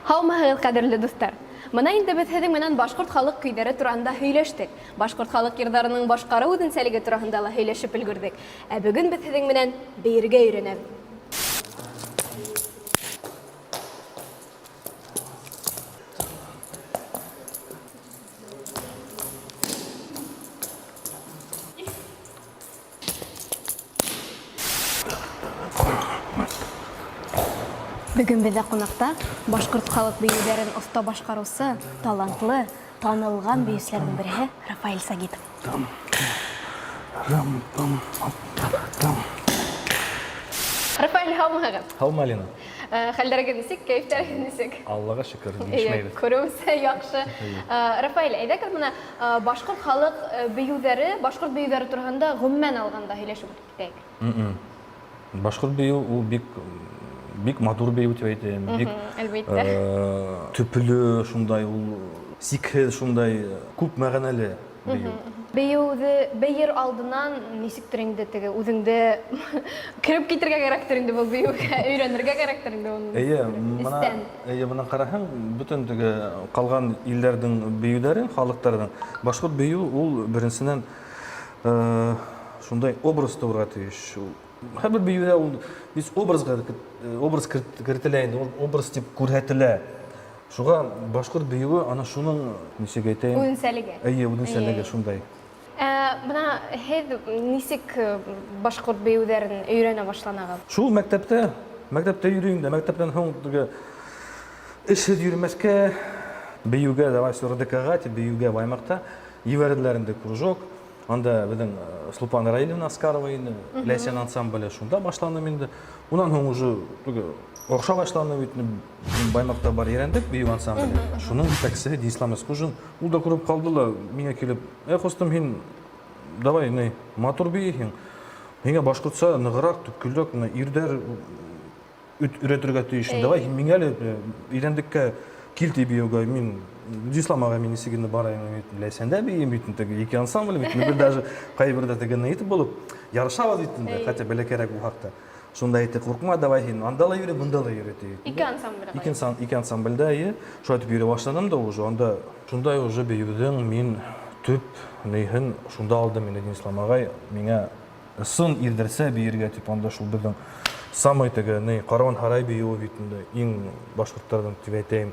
Һаумыһығыҙ, ҡәҙерле дуҫтар! Бына инде беҙ һеҙҙең менән башҡорт халыҡ көйҙәре тураһында һөйләштек. Башҡорт халыҡ йырҙарының башҡарыу үҙенсәлеге тураһында ла һөйләшеп өлгөрҙөк. Ә бөгөн беҙ һеҙҙең менән бейергә өйрәнәбеҙ. Бөгөн беҙҙә ҡунаҡта башҡорт халыҡ бейеүҙәрен оҫта башҡарыусы, талантлы, танылған бейеүселәрҙең береһе Рафаэль Сагитов. Рафаэль, һаумыһығыҙ? Һаумы, Алина. Хәлдәрегеҙ нисек, кәйефтәрегеҙ нисек? Аллаға шөкөр, бирешмәйбеҙ. Күреүемсә, яҡшы. Рафаэль, әйҙәгеҙ бына Башҡорт халыҡ бейеүҙәре, башҡорт бейеүҙәре тураһында гомумән алғанда һөйләшеп үтеп китәйек. Башҡорт бейеү ул бик бик матур бейеү дип әйтәйем. Бик әлбиттә. Төплө шундай ул сикһеҙ шундай күп мәғәнәле бейеү. Бейеүҙе бейер алдынан нисектер инде теге үҙеңде кереп китергә кәрәктер инде был бейеүгә, өйрәнергә кәрәктер инде уны. Эйе, мына Әйе, бына ҡараһаң, бөтөн теге ҡалған илдәрҙең бейеүҙәре, халыҡтарҙың, башҡорт бейеүе ул беренсенән шундай образ тыуырға тейеш. Һәр бер бейеүҙә ул бит образға образ кертелә инде, ул образ дип күрһәтелә. Шуға башҡорт бейеүе ана шуның нисек әйтәйем? Үҙенсәлеге. Әйе, үҙенсәлеге шундай. Ә бына һеҙ нисек башҡорт бейеүҙәрен өйрәнә башланығыҙ? Шул мәктәптә, мәктәптә йөрөйөм дә, мәктәптән һуң теге эшһеҙ йөрөмәҫкә, бейеүгә давай все РДКга дип бейеүгә Баймаҡта ебәрҙеләр инде кружок. Анда беҙҙең Слупан Раилевна Аскарова ине, Ләйсән ансамбле шунда башланым инде. Унан һуң уже теге оҡша башланы бит, Баймаҡта бар Ерәндек бейеү ансамбле. Шуның етәксеһе Динислам Эскужин, ул да күреп ҡалды ла, миңә килеп, "Эй, ҡустым, һин давай, ни, матур бейейһең. Һиңә башҡортса нығыраҡ, төпкөлрәк, менә ирҙәр өйрәтергә тейеш. Давай, һин миңә әле Ерәндеккә кил ти бейеүгә. Мин Динислам ағай, мин нисек инде барайым, Ләйсәндә бейейем бит, теге ике ансамбль бит. Беҙ даже ҡайберҙә теге ни итеп булып ярышабыҙ бит инде, хотя бәләкәйерәк булһаҡ та. Шунда әйтте, куркма, давай һин анда ла йөрө, бында ла йөрө, ти. Ике ансамбльгә. Ике, ике ансамбльдә, әйе. Шулай итеп йөри башладым да уже. Анда шундай уже бейеүҙең мин төп ниһен шунда алдым инде Динислам ағай миңә сын ирҙәрсә бейергә дип анда шул беҙҙең самый теге ни Карван һарай бейеүе бит инде иң башҡорттарҙың дип әйтәйем.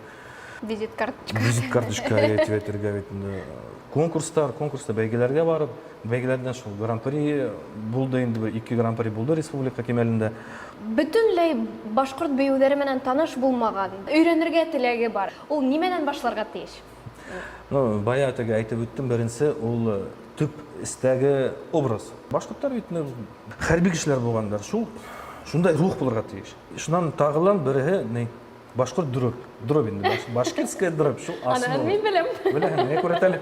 Визит карточка. Визит карточка дип әйтергә бит инде. Конкурстар, конкурста бәйгеләргә барып, Бәйгеләрдән шул гран-при булды инде, бер ике гран-при булды республика кимәлендә. Бөтенләй башкорт биюләре менән таныш булмаган, өйрәнергә теләге бар. Ул нимәдән башларга тиеш? Ну, бая теге әйтеп үттем, беренче ул төп истәге образ. Башкортлар бит хәрби кешеләр булганнар. Шул шундай рух булырга тиеш. Шуннан тагылан береһе ни? Башкорт дробь. Дробь инде. Башкирская дробь. Шул основа. Аны мин беләм. Беләһең, миңа күрәт әле.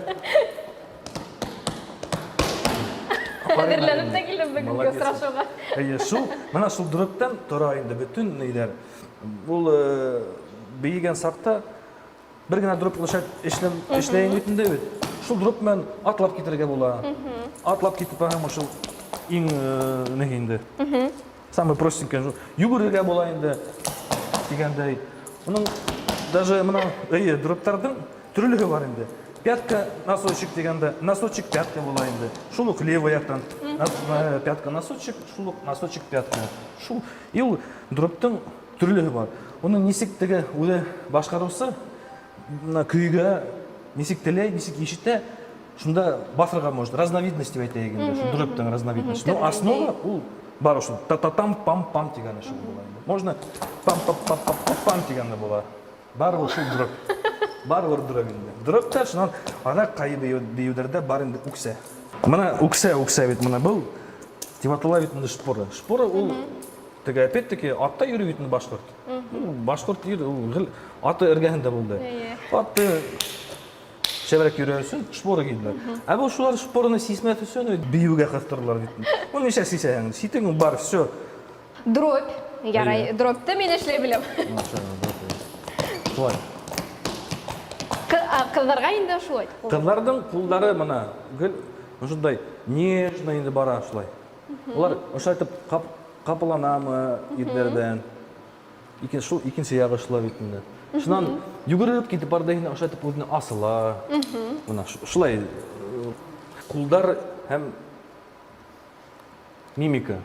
Әзерләнеп тә килдем бүгенге осрашуга. Әйе, шул, менә шул дробьтан тора инде бөтен ниләр. Ул э, бейегән сакта бер генә дробь эшләм эшләйен бит инде бит. Шул дробь белән атлап китергә була. Атлап китеп һәм шул иң э, ни инде. Самый простенький. Йүгерергә була инде дигәндәй. Уның даже мына әйе, дробьтарның төрлеге бар инде. Пятка носочек дигәндә, носочек пятка була инде. Шул ук левый яктан пятка носочек, шул ук носочек пятка. Шул и ул дробьтың төрлеге бар. Уның нисек теге үзе башкарусы мына көйгә нисек теләй, нисек ишетә, шунда басырга может. Разновидность дип әйтәйек инде, шул дробьтың разновидность. Но основа ул бар шул та-та-там пам-пам дигәне шул була инде. Можно пам-пам-пам-пам-пам дигәне була. Барыбер шул дробь. Барыбер дробь инде. Дробь та шуннан ана кайы биюләрдә бар инде үксә. Менә үксә, үксә бит менә был дип атала бит инде шпора. Шпора ул теге опять-таки атта йөри бит инде башкорт. Башкорт ир ул гел аты эргәһендә булды. Атты шәбрәк йөрер өчен шпора киделәр. Ә бу шулар шпораны сисмәс өчен биюгә кыстырдылар бит. Ну ничә сисәһең? Ситең бар, все. Дробь. Ярай, дробьты мин эшли беләм. Шулай. Кызларга инде шулай. Кызларның куллары менә гел шундай нежно инде бара шулай. Улар ошайтып кап капаланамы ирләрдән. Икен, шул икенче ягы шулай бит инде. Шунан йүгереп китеп барды инде, ошо итеп үҙенә асыла. Мына шулай кулдар һәм мимика.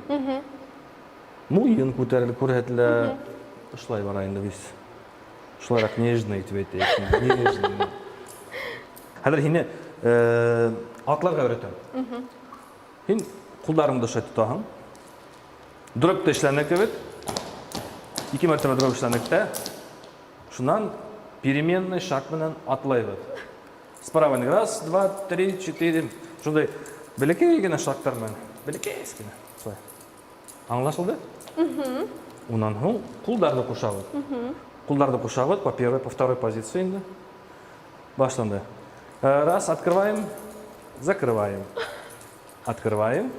Муйын күтәрелеп күрһәтелә. Шулай бара инде весь. Шулайрак нежный итеп әйтәйек. Нежный. Хәҙер һине атларға өйрәтәм. Һин кулдарыңды ошолай тотаһың. Дробь эшләнә кебек. Ике мәртәбә дробь эшләнек тә. Шуннан переменный шаг менән атлайбыҙ. Справа раз, два, три, четыре. Шундай бәләкәй генә шагтар менән. Бәләкәй генә. Шулай. Аңлашылды? Унан һуң кулдарҙы ҡушабыҙ. Кулдарҙы ҡушабыҙ по первой, по второй позиции инде. Башланды. Раз, открываем, закрываем. Открываем,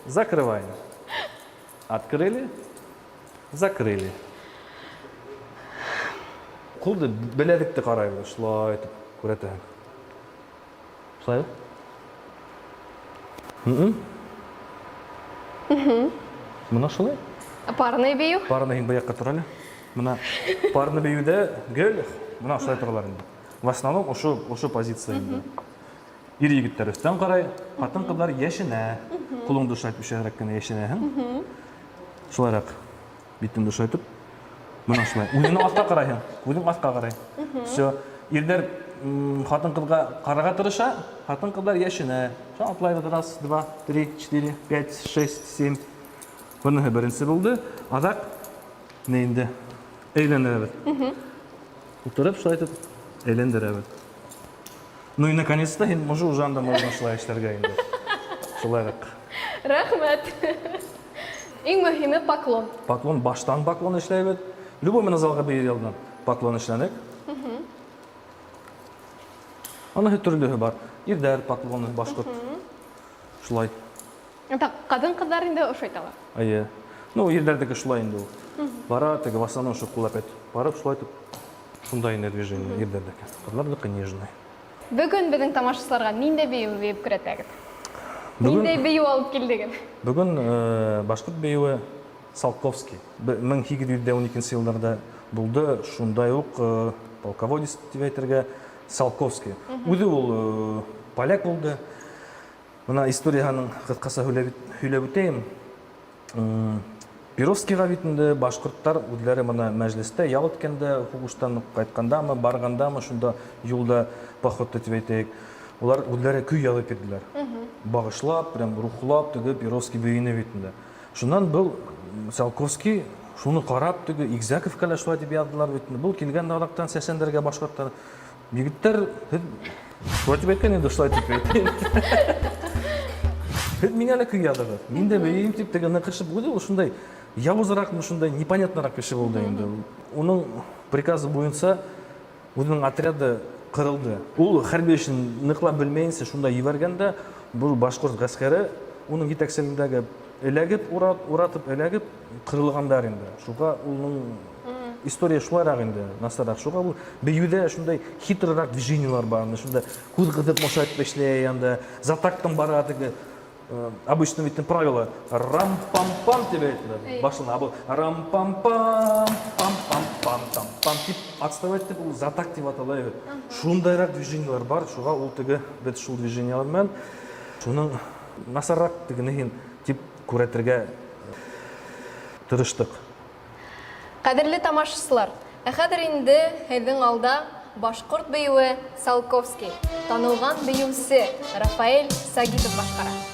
закрываем. Открыли, закрыли. Ҡулды беләҙекте ҡарайбыҙ, шулай итеп күрәтәһең. Шулай? Мына шулай. Парный бейеү. Парный һин был яҡҡа тор әле. Мына парный бейеүҙә гел мына ошолай торалар инде. В основном ошо позиция инде. Ир егеттәр өҫтән ҡарай, ҡатын-ҡыҙҙар йәшенә. Ҡулыңды ошолай итеп ишәрәк кенә йәшенәһең. Шулайыраҡ битеңде ошолай итеп. Мына шулай. Үҙең аҫҡа ҡарайһың. Үҙең аҫҡа ҡарай. Всё. Ирҙәр ҡатын-ҡыҙға ҡарарға тырыша, ҡатын-ҡыҙҙар йәшенә. Шул атлайбыҙ. Раз, два, три, четыре, пять, шесть, семь. Быныһы беренсе булды. Аҙаҡ ни инде әйләндерәбеҙ. Ултырып шулай итеп әйләндерәбеҙ. Ну и наконец-то һин уже уже анда можно шулай эшләргә инде. Шулайыраҡ. Рәхмәт. Иң мөһиме поклон. Поклон, баштан поклон эшләйбеҙ. Любой менән залға бейер алдынан поклон эшләнек. Аныһы төрлөһө бар. Ирҙәр поклоны башҡорт. Шулай. Так, ҡатын-ҡыҙҙар инде ошайталар. Эйе. Ну, ирҙәрҙеке шулай инде ул. Бара, теге в основном шул ҡул опять барып шулай итеп шундай инде движение ирҙәрҙеке. Ҡыҙҙарҙыҡы нежный. Бөгөн беҙҙең тамашасыларға ниндәй бейеү бейеп күрһәтәгеҙ? Бөгөн Ниндәй бейеү алып килдегеҙ? Бөгөн башҡорт бейеүе Салковский. 1812 йылдарҙа булды, шундай уҡ полководец тип әйтергә Салковский. Үҙе ул поляк булды. Бына историяһының ҡыҫҡаса һөйләп үтәйем. Перовскийға бит инде башҡорттар үҙҙәре бына мәжлестә ял иткәндә, һуғыштан ҡайтҡандамы, барғандамы, шунда юлда походта тип әйтәйек, улар үҙҙәре көй яҙып бирҙеләр. Бағышлап, прям рухлап теге Перовский бейене бит инде. Шунан был Салковский шуны ҡарап теге Игзяковка ла шулай тип яҙҙылар бит инде. Был килгән аҙаҡтан сәсәндәргә башҡорттар егеттәр, һеҙ шулай тип әйткән инде, шулай тип әйтәйем. Һеҙ миңә лә көй яҙығыҙ. Мин дә бейейем тип теге ныҡышып үҙе ул шундай яуызыраҡмы, шундай непонятныраҡ кеше булды инде. Уның приказы буйынса үҙенең отряды ҡырылды. Ул хәрби эшен ныҡлап белмәйенсә шунда ебәргән дә, был башҡорт ғәскәре уның етәкселегендәге эләгеп, уратып эләгеп ҡырылғандар инде. Шуға уның история шулайыраҡ инде, насарыраҡ. Шуға был бейеүҙә шундай хитрыраҡ движениелар бар, шунда күҙ ҡыҫып мошайтып эшләй, анда за тактом бара теге. Обычно ведь правило рам-пам-пам тип әйтелә. Башлана, был рам-пам-пам, пам-пам-пам, там-пам тип отставать тип ул за такт тип атала бит. Шундайыраҡ движениелар бар, шуға ул теге беҙ шул движениелар менән шуның насарыраҡ тегенеһен тип күрһәтергә тырыштыҡ. Ҡәҙерле тамашасылар, ә хәҙер инде һеҙҙең алда башҡорт бейеүе Салковский, танылған бейеүсе Рафаэль Сагитов башҡара.